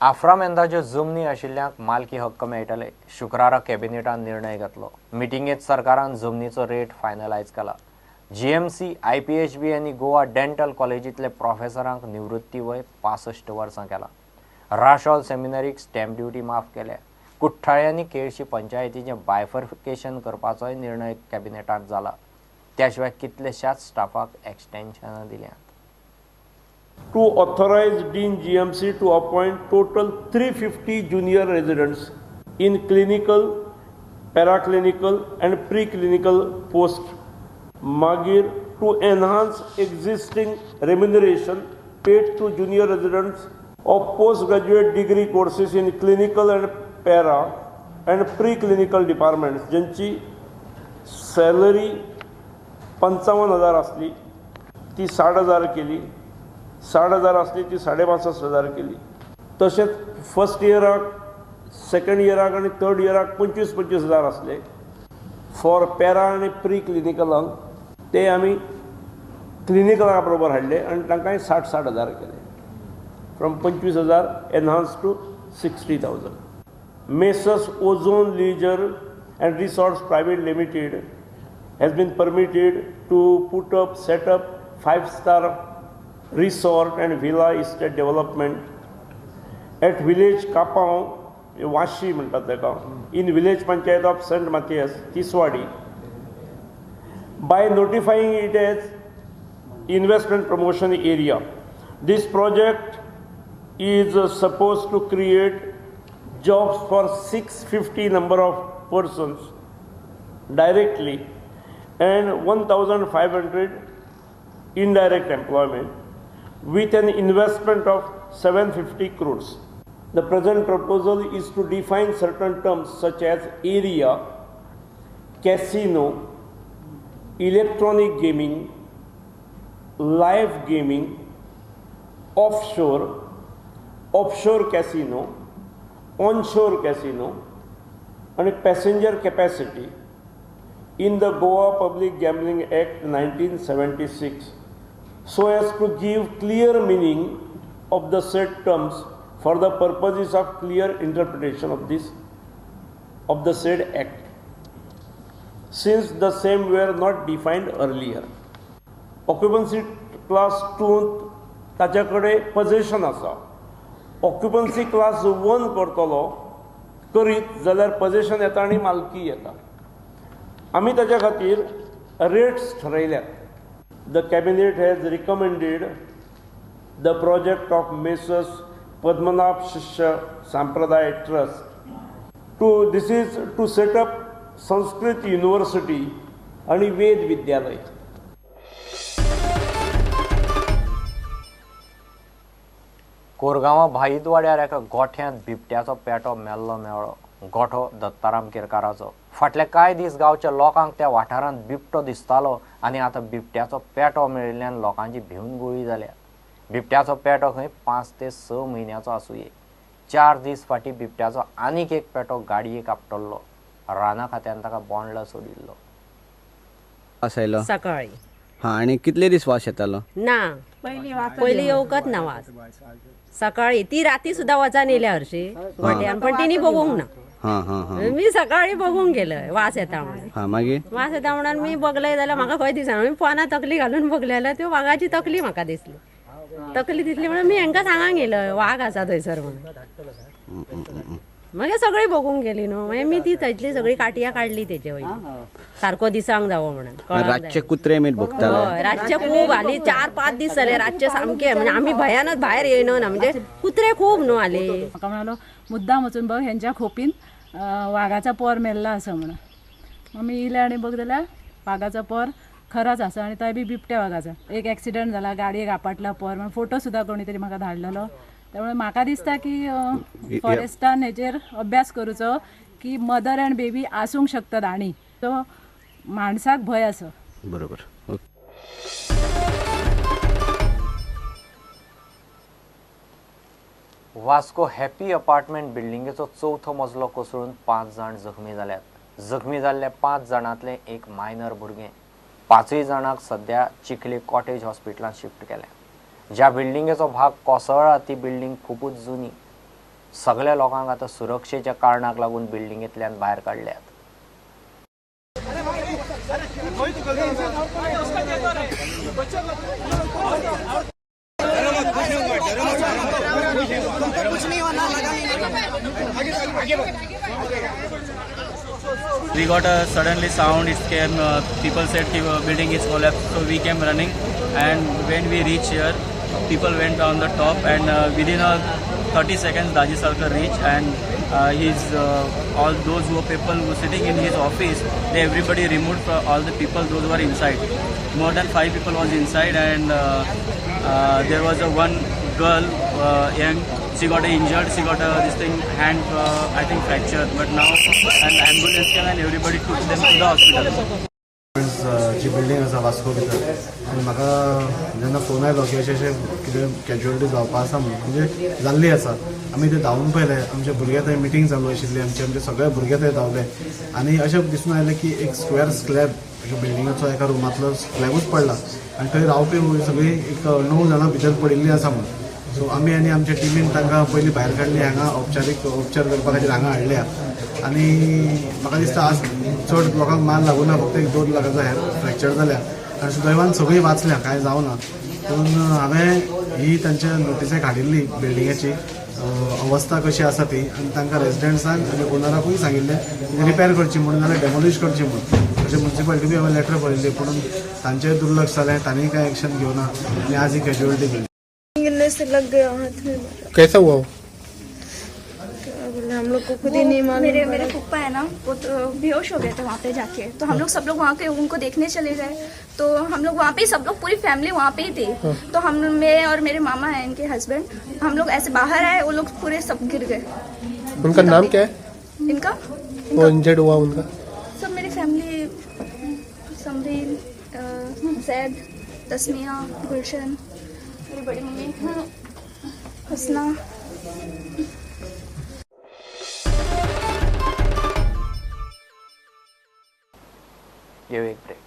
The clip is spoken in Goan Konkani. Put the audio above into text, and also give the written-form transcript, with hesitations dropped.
आफ्रामेंदाच्यो जमनी आशिल्ल्यांक मालकी हक्क मेळटले. शुक्रारा कॅबिनेटान निर्णय घेतलो. मिटिंगेत सरकारान जमनीचो रेट फायनलायज केला. जीएमसी, आयपीएचबी आनी गोवा डेंटल कॉलेजींतले प्रोफेसरांक निवृत्ती वय 65 वर्सां केला. राशॉल सेमिनरीक स्टॅम्प ड्युटी माफ केल्या. कुठ्ठाळे आनी केळशी पंचायतीचें बायफर्केशन करपाचोय निर्णय कॅबिनेटांत जाला. त्या शिवाय कितलेशाच स्टाफाक एक्सटेन्शनां दिल्यांत. To authorize Dean GMC to appoint total 350 junior residents in clinical, paraclinical and preclinical post. Magir to enhance existing remuneration paid to junior residents of postgraduate degree courses in clinical and para and preclinical departments, ज्यांची सॅलरी 55,000 असली ती 60,000 केली, 60,000 असली ती 65,500 केली. तशेंच फर्स्ट इयराक, सेकंड इयराक आनी थर्ड इयराक 25-25,000 असले फॉर पॅरा आनी प्री क्लिनिकलांक, ते आमी क्लिनिकला बरोबर हाडले आनी तांकांय 60-60,000 केले. From 25,000 enhance to 60,000. Messrs Ozone Leisure and Resorts Private Limited has been permitted to put up, set up 5-star resort and villa estate development at village Kapaon, Vashi म्हणटात ताका, in village panchayat of Saint Mathias, Tiswadi, by notifying it as investment promotion area. This project is supposed to create jobs for 650 number of persons directly and 1,500 indirect employment with an investment of 750 crores. The present proposal is to define certain terms such as area, casino, electronic gaming, live gaming, offshore, offshore casino, onshore casino and passenger capacity in the Goa Public Gambling Act 1976 so as to give clear meaning of the said terms for the purposes of clear interpretation of this of the said act, since the same were not defined earlier. Occupancy class 2 ताच्या कडेन possession आसा. Occupancy class 1 करतलो करीत जाल्यार possession येता आनी मालकी येता. आमी ताच्या खातीर rates ठरयल्यात. The cabinet has recommended the project of Messrs Padmanabh Shishya Sampradaya Trust to this is to set up Sanskrit University आणि वेद विद्यालय. कोरगांवां भाईदवाड्यार एका गोठ्यांत बिबट्याचो पेटो मेल्लो मेळ्ळो. गोठो दत्ताराम केरकाराचो. फाटले कांय दीस गांवच्या लोकांक त्या वाठारांत बिबटो दिसतालो आनी आतां बिबट्याचो पेटो मेळिल्ल्यान लोकांची भिवन गुळी जाल्या. बिबट्याचो पेटो खंय 5 ते 6 म्हयन्याचो आसुये. 4 दीस फाटीं बिबट्याचो आनीक एक पेटो गाडयेक आपटल्लो. राना खात्यान ताका बोंडला सोडिल्लो. वास आयलो सकाळी. हां, आनी कितले दीस वास येतालो? ना, पयलीं येवकच ना वास. सकाळी ती राती सुद्धा वचान येयल्या हरशी गोठ्यान, पण तिने बघूंक ना. मी सकाळी बघूंक गेलय वास येता म्हणून. मागीर वास येता म्हणून मी बघलय जाल्यार म्हाका खंय दिसना. मी पोना तकली घालून बघले जाल्यार त्यो वागाची तकली म्हाका दिसली. तकली दिसली म्हणून मी हेंकां सांगांक गेलय वाग आसा थंयसर म्हणून. मागीर सगळी बघूंक गेली न्हू. मागीर मी ती थंयतली सगळी काटयां काडली तेजे वयली, सारको दिसांक जावो म्हणून. रातचे कुत्रे मीत भोंकताले. रातचे खूब हाली 4-5 दीस जाले रातचे सामके, म्हणजे आमी भयानच भायर येयना ना, म्हणजे कुत्रे खूब न्हू हाली. म्हाका म्हणालो मुद्दाम वचून बघ हेंच्या खोपीन वागाचा पोर मेल्ला आसा म्हणून. मग मी येयले आनी बघ जाल्यार वागाचो पोर खरोच आसा आनी तोय बी बिबट्या वागाचो. एक एक्सिडंट जाला, गाडयेक आपटला पोर, म्हणून फोटो सुद्दां कोणी तरी म्हाका धाडलेलो. त्यामुळे म्हाका दिसता की फॉरेस्टान हेचेर अभ्यास करूचो की मदर अँड बेबी आसूंक शकतात आनी तो माणसाक भंय आसा. बरोबर. वास्को हॅपी अपार्टमेंट बिल्डिंगेचो चवथो मजलो कोसळून 5 जाण जखमी जाल्यात. जखमी जाल्ले 5 जाणांतले एक मायनर भुरगें. 5 जाणांक सध्या चिखली कॉटेज हॉस्पिटलांत शिफ्ट केल्या. ज्या बिल्डिंगेचो भाग कोसळ्ळा ती बिल्डिंग खुबूच जुनी. सगळ्या लोकांक आतां सुरक्षेच्या कारणाक लागून बिल्डिंगेंतल्यान भायर काडल्यात. We got a suddenly sound. It came. People said the building is collapsed, so we came running. And when we reach here, people went on the top, and within a 30 seconds, Daji Salkar reached, and his all those who were people who were sitting in his office, they everybody removed from all the people those who were inside. More than 5 people was inside, and there was a one girl, young. She got injured. She got this thing hand, I think fractured. But now an ambulance came and everybody took them to the hospital. Ji building आसा वास्को भितर आनी म्हाका जेन्ना फोन आयलो की अशें अशें कितें कॅज्युअलिटी जावपा आसा म्हणून म्हणजे जाल्ली आसा, आमी ते धांवून पळयले. आमचे भुरगे थंय मिटींग चालू आशिल्ली, आमचे आमचे सगळे भुरगे थंय धांवले आनी अशें दिसून आयलें की एक स्क्वेअर स्लॅब एका बिल्डिंगाचो एका रुमांतलो स्लॅबूच पडला आनी थंय रावपी सगळीं एक 9 जाणां भितर पडिल्लीं आसा म्हणून. सो आमी आनी आमच्या टिमीन तांकां पयलीं भायर काडली, हांगा औपचारीक उपचार करपा खातीर हांगा हाडल्या आनी म्हाका दिसता आज चड लोकांक मार लागूना, फक्त एक 2 लाखाचो हेर फ्रॅक्चर जाल्या आनी सुदैवान सगळीं वाचल्या, कांय जावना. पूण हांवें ही तांच्या नोटिसेक हाडिल्ली बिल्डिंगेची अवस्था कशी आसा ती आनी तांकां रेजिडंट्सांक आनी ओनराकूय सांगिल्लें रिपेर करची म्हणून नाल्यार डेमोलिश करची म्हणून. अशें म्युनिसिपालिटी हांवें लेटर बरयल्ली, पूण तांचें दुर्लक्ष जालें, तांणी कांय एक्शन घेवना आनी आज ही कॅज्युअलिटी मेळ्ळी. गिरने से लग गया हाथ में मेरा। कैसा हुआ वो? क्या बोले, हम लोग को खुद ही नहीं मालूम। मेरे मेरे फूफा है ना, वो तो बेहोश हो गए थे वहाँ पे जाके, तो हम लोग सब लोग वहाँ के उनको देखने चले गए। तो हम लोग वहाँ पे ही सब लोग पूरी फैमिली वहाँ पे ही थी। तो हम, मैं और मेरे मामा हैं इनके हस्बैंड, हम लोग ऐसे बाहर आए, वो लोग पूरे सब गिर गए। उनका नाम क्या है? इनका वो इंजर्ड हुआ उनका? सब मेरी फैमिली, समरीन, जैद, तस्मिया, गुलशन, मेरी बड़ी मम्मी हसना। ये एक ब्रेक.